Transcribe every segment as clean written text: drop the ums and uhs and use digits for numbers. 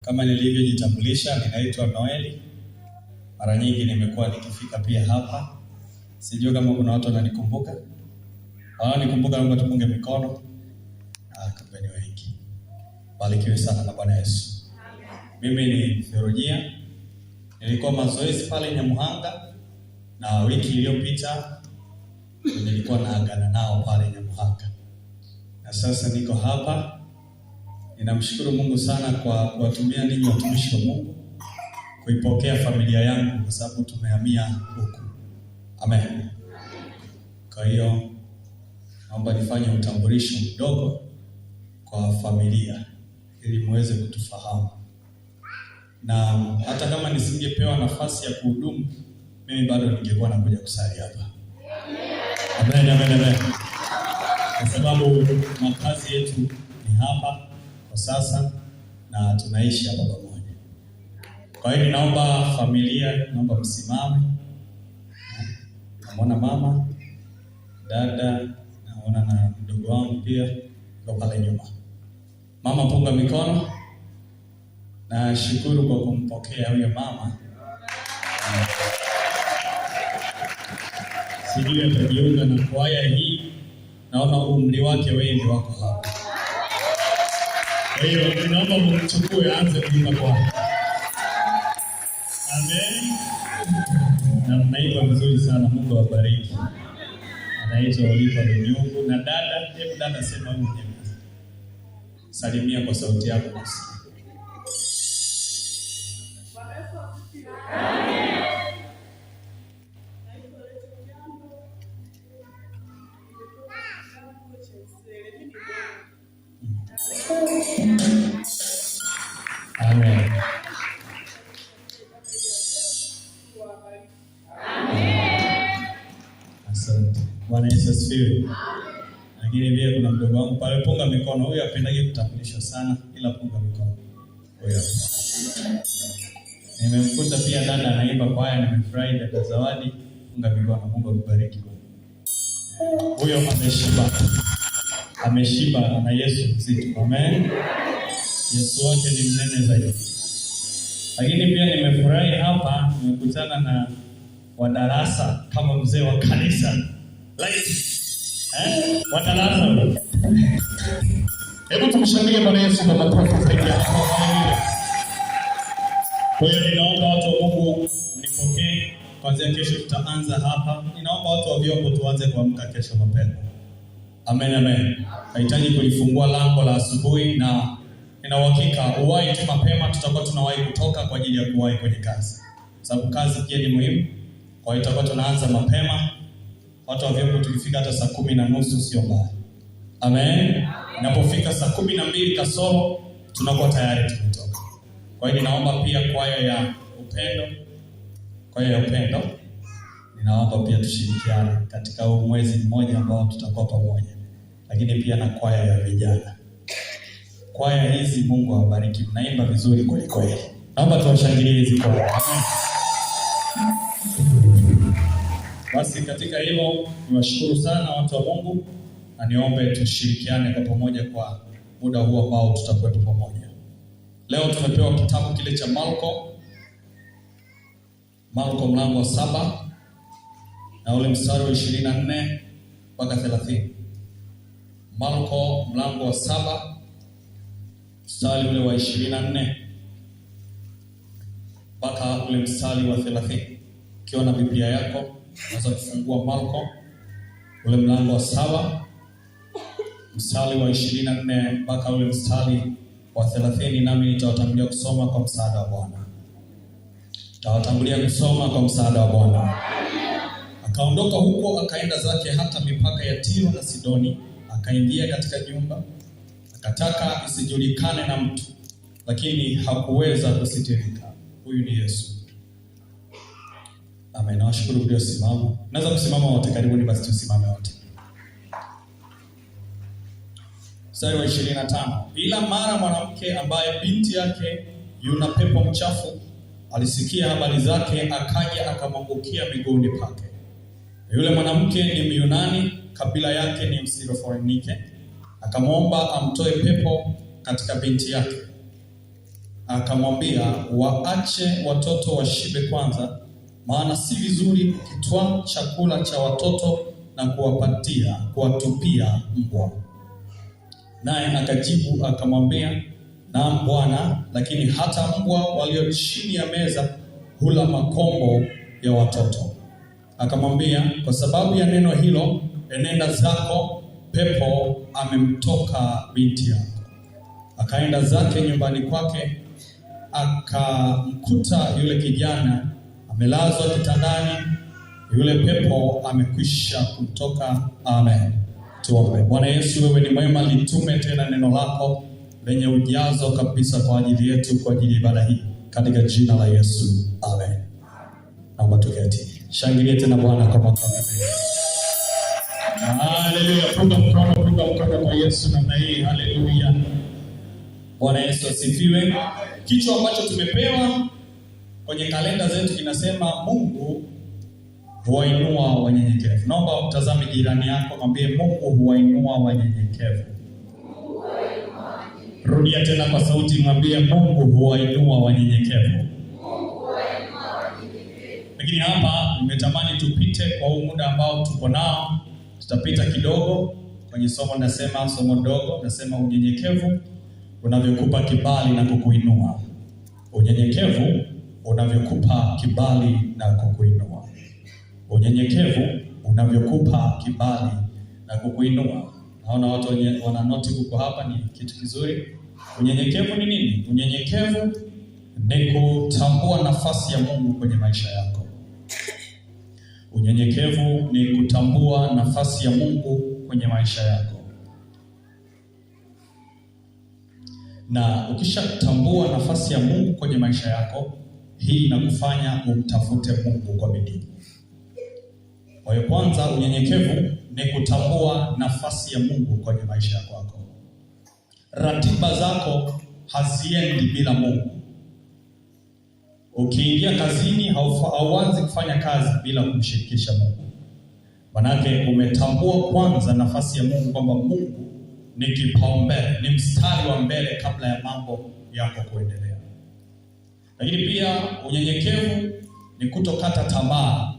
Kama nilivyojitambulisha, ninaitwa Noeli. Mara nyingi nimekuwa nikifika pia hapa. Sijui kama kuna watu wananikumbuka. Wanaonikumbuka naomba tupunge mikono. Ah, kumbe ni wengi. Barikiwe sana na Bwana Yesu. Mimi ni theolojia. Nilikuwa mazoezi pale Nyamuhanga na wiki iliyopita nilikuwa naagana nao pale Nyamuhanga. Na sasa niko hapa. Ninamshukuru Mungu sana kwa kuwatumia ninyi watumishi wa Mungu kuipokea familia yangu kwa sababu tumehamia huku. Amen. Kwa hiyo naomba nifanye utambulisho mdogo kwa familia ili muweze kutufahamu. Na hata kama nisingepewa nafasi ya kuhudumu, mimi bado ningekuwa nakuja kusali hapa. Amen, amen, amen. Kwa sababu makazi yetu ni hapa kwa sasa na tunaishi hapa pamoja. Kwa hiyo ninaomba familia, naomba msimame. Namwona mama, dada, naona na mdogo wangu pia yuko pale nyuma. Mama, punga mikono. Nashukuru kwa kumpokea huyo mama. Sijui atajiunga na kwaya hii. Naona umri wake wengi wako hapa. Kwa hiyo ninaomba mumchukue aanze kuimba kwaya. Amen. Na mnaimba vizuri sana, Mungu awabariki. Anaitwa Oliva Lunyungu. Na dada, hebu dada sema huyu mwenyewe. Salimia kwa sauti yako basi. Amen. Asante. Bwana Yesu asifiwe. Lakini pia kuna mdogo wangu pale, punga mikono. Huyu apendage kutambulishwa sana, ila punga mikono. Huyo. Nimemkuta pia dada anaimba kwaya, nimefurahi. Dada Zawadi, punga mikono. Mungu akubariki. Huyo ameshiba, ameshiba na Yesu mzito. Amen. Yesu wake ni mnene zaidi. Lakini pia nimefurahi hapa, nimekutana na wadarasa kama mzee wa kanisa Light. Wadarasa. Hebu tumshangilie Bwana Yesu kwa makofi zaidi ya hapo. Haleluya. Kwa hiyo ninaomba watu wa Mungu mnipokee kuanzia kesho, tutaanza hapa. Ninaomba watu wa vyombo tuanze kuamka kesho mapema. Amen, amen. Nahitaji kulifungua lango la asubuhi na nina uhakika uwahi tu mapema, tutakuwa tunawahi kutoka kwa ajili ya kuwahi kwenye kazi, sababu kazi pia ni muhimu. Kwa hiyo tutakuwa tunaanza mapema. Watu wa vyombo tukifika hata 10:30 sio mbaya. Amen. Inapofika 12 kasoro tunakuwa tayari tumetoka. Kwa hiyo ninaomba pia kwaya ya upendo, kwaya ya upendo, ninaomba pia tushirikiane katika huu mwezi mmoja ambao tutakuwa pamoja, lakini pia na kwaya ya vijana. Kwaya hizi Mungu awabariki, mnaimba vizuri kweli kweli. Naomba tuwashangilie hizi kwaya. Amen. Basi katika hilo niwashukuru sana watu wa Mungu na niombe tushirikiane kwa pamoja kwa muda huu ambao tutakuwepo pamoja. Leo tumepewa kitabu kile cha Marko, Marko mlango wa 7 na ule mstari wa 24 mpaka 30. Marko mlango wa 7 mstari ule wa 24 mpaka ule mstari wa 30. Ukiwa na Biblia yako unaweza kufungua Marko ule mlango wa 7 mstari wa 24 mpaka ule mstari wa 30, nami nitawatangulia kusoma kwa msaada wa Bwana. Nitawatangulia kusoma kwa msaada wa Bwana. Akaondoka huko akaenda zake hata mipaka ya Tiro na Sidoni, akaingia katika nyumba, akataka isijulikane na mtu, lakini hakuweza kusitirika. Huyu ni Yesu. Amen. Nawashukuru mliosimama. Naweza kusimama wote, karibuni basi tusimame wote. Mstari wa 25. Ila mara mwanamke ambaye binti yake yuna pepo mchafu alisikia habari zake, akaja akamwangukia miguuni pake. Yule mwanamke ni Myunani, kabila yake ni Msirofoenike. Akamwomba amtoe pepo katika binti yake. Akamwambia, waache watoto washibe kwanza, maana si vizuri kukitwaa chakula cha watoto na kuwapatia kuwatupia mbwa. Naye akajibu akamwambia, naam Bwana, lakini hata mbwa walio chini ya meza hula makombo ya watoto. Akamwambia, kwa sababu ya neno hilo, enenda zako, pepo amemtoka binti yako. Akaenda zake nyumbani kwake, akamkuta yule kijana amelazwa kitandani, yule pepo amekwisha kumtoka. Amen. Tuombe. Bwana Yesu, wewe ni mwema, litume tena neno lako lenye ujazo kabisa kwa ajili yetu, kwa ajili ya ibada hii, katika jina la Yesu, amen. Naomba tuketi. Shangilie tena Bwana kwa makofi mengi. Haleluya! Punga mkono, punga mkono kwa Yesu namna hii. Haleluya! Bwana Yesu asifiwe. Kichwa ambacho tumepewa kwenye kalenda zetu kinasema Mungu huwainua wanyenyekevu. Naomba mtazame jirani yako, mwambie Mungu huwainua wanyenyekevu. Rudia tena kwa sauti, mwambie Mungu huwainua wanyenyekevu. Lakini hapa nimetamani tupite kwa huu muda ambao tuko nao, tutapita kidogo kwenye somo. Nasema somo dogo, nasema unyenyekevu unavyokupa kibali na kukuinua. Unyenyekevu unavyokupa kibali na kukuinua. Unyenyekevu unavyokupa kibali na kukuinua. Naona watu wenye wana notebook hapa, ni kitu kizuri. Unyenyekevu ni nini? Unyenyekevu ni kutambua nafasi ya Mungu kwenye maisha yako. Unyenyekevu ni kutambua nafasi ya Mungu kwenye maisha yako. Na ukishatambua nafasi ya Mungu kwenye maisha yako, hii inakufanya umtafute Mungu kwa bidii. Kwa hiyo kwanza, unyenyekevu ni kutambua nafasi ya Mungu kwenye maisha yako. Ratiba zako haziendi bila Mungu. Ukiingia kazini hauanzi kufanya kazi bila kumshirikisha Mungu. Manake umetambua kwanza nafasi ya Mungu, kwamba Mungu ni kipaumbele, ni mstari wa mbele kabla ya mambo yako kuendelea. Lakini pia unyenyekevu ni kutokata tamaa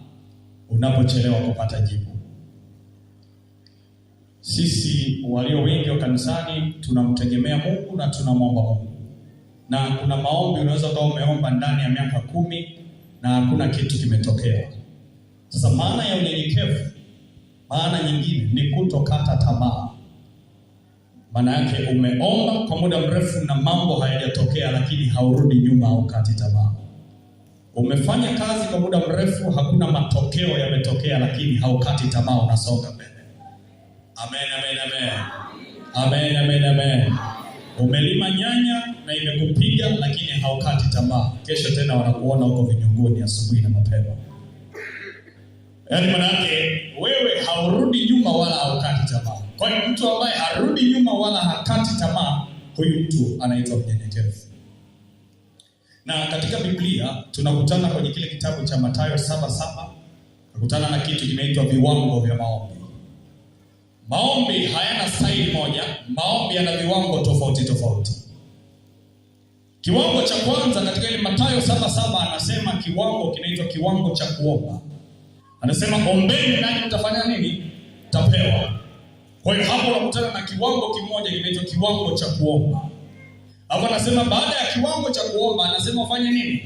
unapochelewa kupata jibu. Sisi walio wengi wa kanisani tunamtegemea Mungu na tunamwomba Mungu, na kuna maombi unaweza ukawa umeomba ndani ya miaka 10 na hakuna kitu kimetokea. Sasa maana ya unyenyekevu, maana nyingine ni kutokata tamaa. Maana yake umeomba kwa muda mrefu na mambo hayajatokea, lakini haurudi nyuma, haukati tamaa. Umefanya kazi kwa muda mrefu, hakuna matokeo yametokea, lakini haukati tamaa, unasonga mbele. Amen, amen, amen. Amen, amen, amen. Umelima nyanya na imekupiga, lakini haukati tamaa. Kesho tena wanakuona huko vinyunguni asubuhi na mapema. Yaani maana yake wewe haurudi nyuma wala haukati tamaa. Kwa hiyo mtu ambaye harudi nyuma wala hakati tamaa, huyu mtu anaitwa mnyenyekevu. Na katika Biblia tunakutana kwenye kile kitabu cha Mathayo 7:7, tunakutana na kitu kinaitwa viwango vya maombi. Maombi hayana staili moja, maombi yana viwango tofauti tofauti. Kiwango cha kwanza katika ile Mathayo 7:7 anasema kiwango kinaitwa kiwango cha kuomba. Anasema ombeni nanyi mtafanya nini? Mtapewa. Kwa hiyo hapo unakutana na kiwango kimoja kinaitwa kiwango cha kuomba. Hapo anasema baada ya kiwango cha kuomba anasema fanye nini?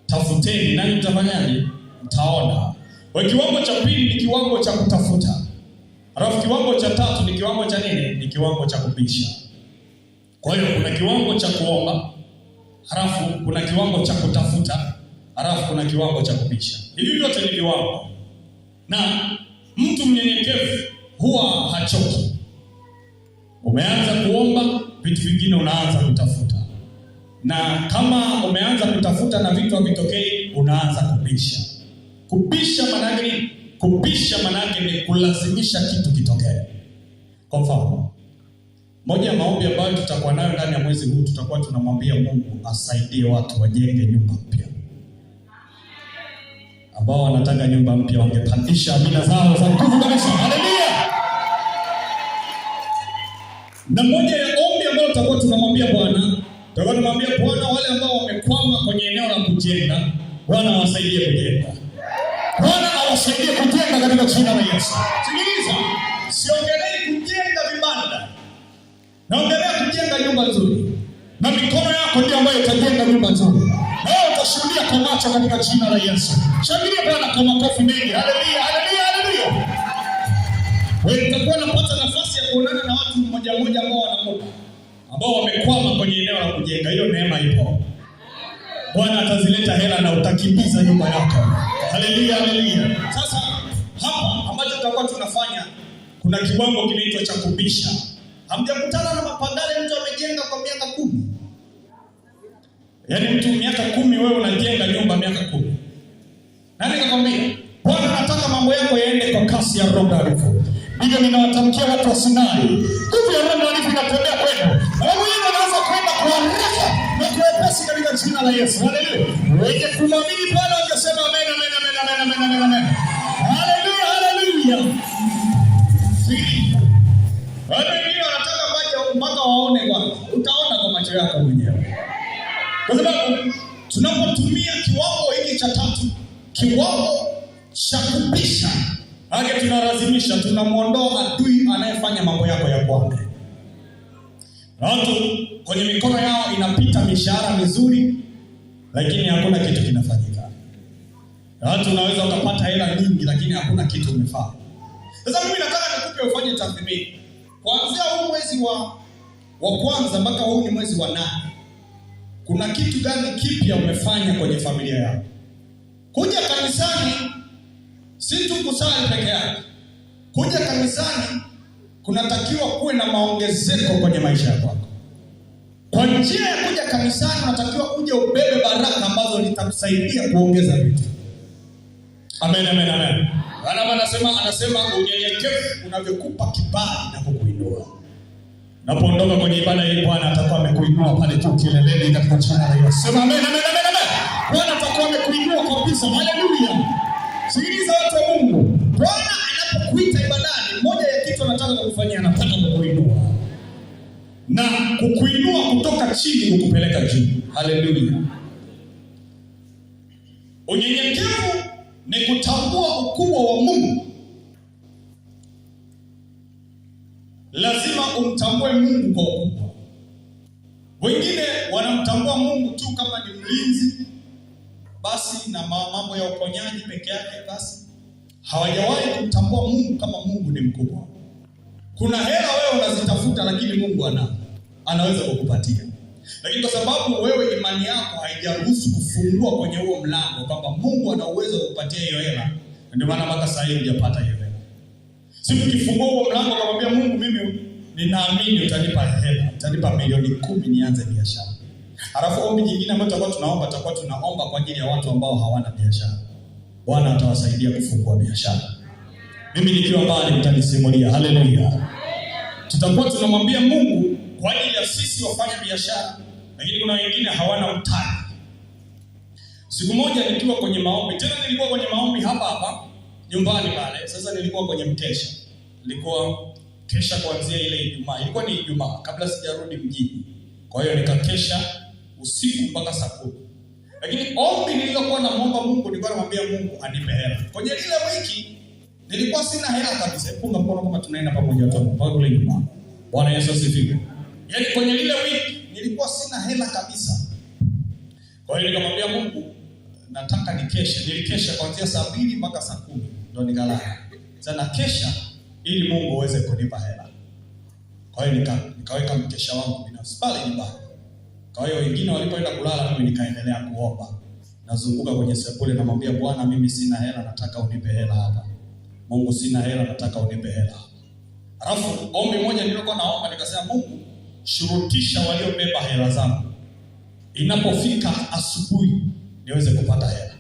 Tafuteni nanyi mtafanyaje? Mtaona. Kwa hiyo kiwango cha pili ni kiwango cha kutafuta. Alafu kiwango cha tatu ni kiwango cha nini? Ni kiwango cha kubisha. Kwa hiyo kuna kiwango cha kuomba, halafu kuna kiwango cha kutafuta, halafu kuna kiwango cha kubisha. Hivi vyote ni viwango. Na mtu mnyenyekevu huwa hachoki. Umeanza kuomba, vitu vingine unaanza kutafuta. Na kama umeanza kutafuta na vitu havitokei, unaanza kubisha. Kubisha maana yake nini? Kubisha maana yake ni kulazimisha kitu kitokee. Kwa mfano, moja ya maombi ambayo tutakuwa nayo ndani ya mwezi huu, tutakuwa tunamwambia Mungu asaidie watu wajenge nyumba mpya. Ambao wanataka nyumba mpya wangepandisha amina zao za nguvu kabisa. Haleluya! Na moja ya ombi ambalo tutakuwa tunamwambia Bwana, Tutakuwa tunamwambia Bwana wale ambao wamekwama kwenye eneo la kujenga, Bwana awasaidie kujenga. Bwana awasaidie kujenga katika jina la Yesu. Sikiliza, siongelei kujenga vibanda, naongelea kujenga nyumba nzuri, na mikono yako ndio ambayo itajenga nyumba nzuri, na wewe utashuhudia kwa macho katika jina la Yesu. Shangilia Bwana kwa makofi mengi. Haleluya, haleluya, haleluya. Wewe utakuwa unapata nafasi ya kuonana na watu mmoja mmoja ambao wana muda, ambao wamekwama kwenye eneo la kujenga. Hiyo neema ipo. Bwana atazileta hela na utakimbiza nyumba yako. Haleluya, haleluya. Sasa hapa ambacho tutakuwa tunafanya, kuna kiwango kinaitwa cha kubisha. Hamjakutana na mapagale, mtu amejenga kwa miaka 10. Yaani mtu miaka 10, wewe unajenga nyumba miaka 10. Nani kakwambia? Bwana anataka mambo yako yaende kwa kasi ya Roho Mtakatifu. Ndivyo ninawatamkia watu wa Sinai. Nguvu ya Roho Mtakatifu inatembea kwenu. Na wewe unaweza kwenda kwa haraka na kwa wepesi katika jina la Yesu. Haleluya. Wenye kumwamini Bwana wangesema amen, amen, amen, amen, amen, amen, amen. Haleluya, haleluya. Watu wengine wanataka maji mpaka waone kwanza. Utaona kwa macho yako mwenyewe. Kwa sababu tunapotumia kiwango hiki cha tatu, kiwango cha kubisha, maana tunalazimisha, tunamuondoa adui anayefanya mambo yako ya kwake. Na watu kwenye mikono yao inapita mishahara mizuri, lakini hakuna kitu kinafanyika. Na watu unaweza ukapata hela nyingi, lakini hakuna kitu umefanya. Sasa mimi nataka nikupe ufanye tathmini. Kuanzia huu mwezi wa kwanza mpaka huu ni mwezi wa 8. Kuna kitu gani kipya umefanya kwenye familia yako? Kuja kanisani si tu kusali peke yake. Kuja kanisani kunatakiwa kuwe na maongezeko kwenye maisha yako. Kwa njia ya kuja kanisani unatakiwa uje ubebe baraka ambazo zitakusaidia kuongeza vitu. Amen, amen, amen. Bwana anasema unyenyekevu unavyokupa kibali na kukuinua. Unapoondoka kwenye ibada hii, Bwana atakuwa amekuinua pale tu kileleni katika jina la Yesu. Sema amen, amen, amen, amen. Bwana atakuwa amekuinua kabisa. Haleluya. Sikiliza watu wa Mungu. Bwana anapokuita ibadani, moja ya kitu anataka kukufanyia, anataka kukuinua. Na kukuinua kutoka chini kukupeleka juu. Haleluya. Unyenyekevu ni kutambua ukubwa wa Mungu. Lazima umtambue Mungu kwa ukubwa. Wengine wanamtambua Mungu tu kama ni mlinzi basi na mambo ya uponyaji peke yake basi. Hawajawahi kumtambua Mungu kama Mungu ni mkubwa. Kuna hela wewe unazitafuta lakini Mungu anaweza kukupatia. Lakini kwa sababu wewe imani yako haijaruhusu kufungua kwenye huo mlango kwamba Mungu ana uwezo wa kukupatia hiyo hela, ndio maana mpaka sasa hivi hujapata hiyo hela. Siku ukifungua huo mlango ukamwambia Mungu, mimi ninaamini utanipa hela, utanipa milioni 10 nianze biashara. Alafu ombi jingine ambalo tutakuwa tunaomba, tutakuwa tunaomba kwa ajili ya watu ambao hawana biashara. Bwana atawasaidia kufungua biashara. Mimi nikiwa mbali mtanisimulia. Haleluya. Tutakuwa tunamwambia Mungu kwa ajili ya sisi wafanya biashara, lakini kuna wengine hawana mtaji. Siku moja nikiwa kwenye maombi, tena nilikuwa kwenye maombi hapa hapa nyumbani pale. Sasa nilikuwa kwenye mkesha. Nilikuwa kesha kuanzia ile Ijumaa. Ilikuwa ni Ijumaa kabla sijarudi mjini. Kwa hiyo nikakesha usiku mpaka saa 10. Lakini ombi nililokuwa namuomba Mungu, nilikuwa namwambia Mungu anipe hela. Kwenye ile wiki nilikuwa sina hela kabisa. Punga mkono kama tunaenda pamoja tu mpaka kule nyumbani. Bwana Yesu asifiwe. Yaani kwenye lile wiki nilikuwa sina hela kabisa. Kwa hiyo nikamwambia Mungu nataka nikeshe. Nilikesha kuanzia saa 2 mpaka saa 10 ndio nikalala. Sasa nakesha ili Mungu aweze kunipa hela. Kwa hiyo nikaweka mkesha wangu binafsi pale nyumbani. Kwa hiyo wengine walipoenda kulala mimi nikaendelea kuomba. Nazunguka kwenye sebule namwambia Bwana, mimi sina hela, nataka unipe hela hapa. Mungu, sina hela, nataka unipe hela. Alafu ombi moja nililokuwa naomba nikasema, Mungu, shurutisha waliobeba hela zangu. Inapofika asubuhi niweze kupata hela.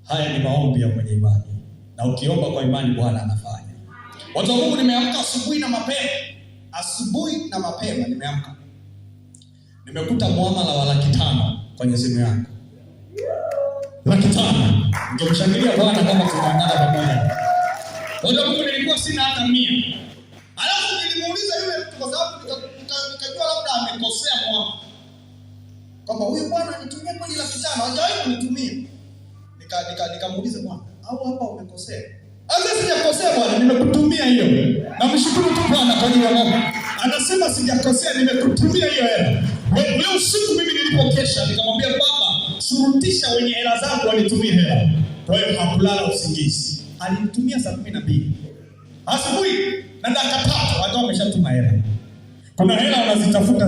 Haya ni maombi ya mwenye imani. Na ukiomba kwa imani Bwana anafanya. Watu wa Mungu, nimeamka asubuhi na mapema. Asubuhi na mapema nimeamka. Nimekuta muamala wa 500,000 kwenye simu yangu. 500,000. Ningemshangilia Bwana kama tunaandana pamoja. Watu wa Mungu, nilikuwa sina hata 100. Alafu nilimuuliza yule mtu kwa sababu nikajua labda amekosea muamala. Kwamba huyu bwana anitumie kweli 500,000, hajawahi kunitumia. Nikamuuliza bwana, au hapa umekosea? Anza sijakosea bwana, nimekutumia hiyo. Namshukuru tu Bwana kwa ajili ya Mungu. Anasema sijakosea, nimekutumia hiyo hela. Ule usiku mimi nilipokesha nikamwambia baba, shurutisha wenye hela zangu wanitumie hela. Kwa hiyo hakulala usingizi. Alinitumia saa 12 asubuhi na dakika 3 akawa ameshatuma hela. Kuna hela unazitafuta.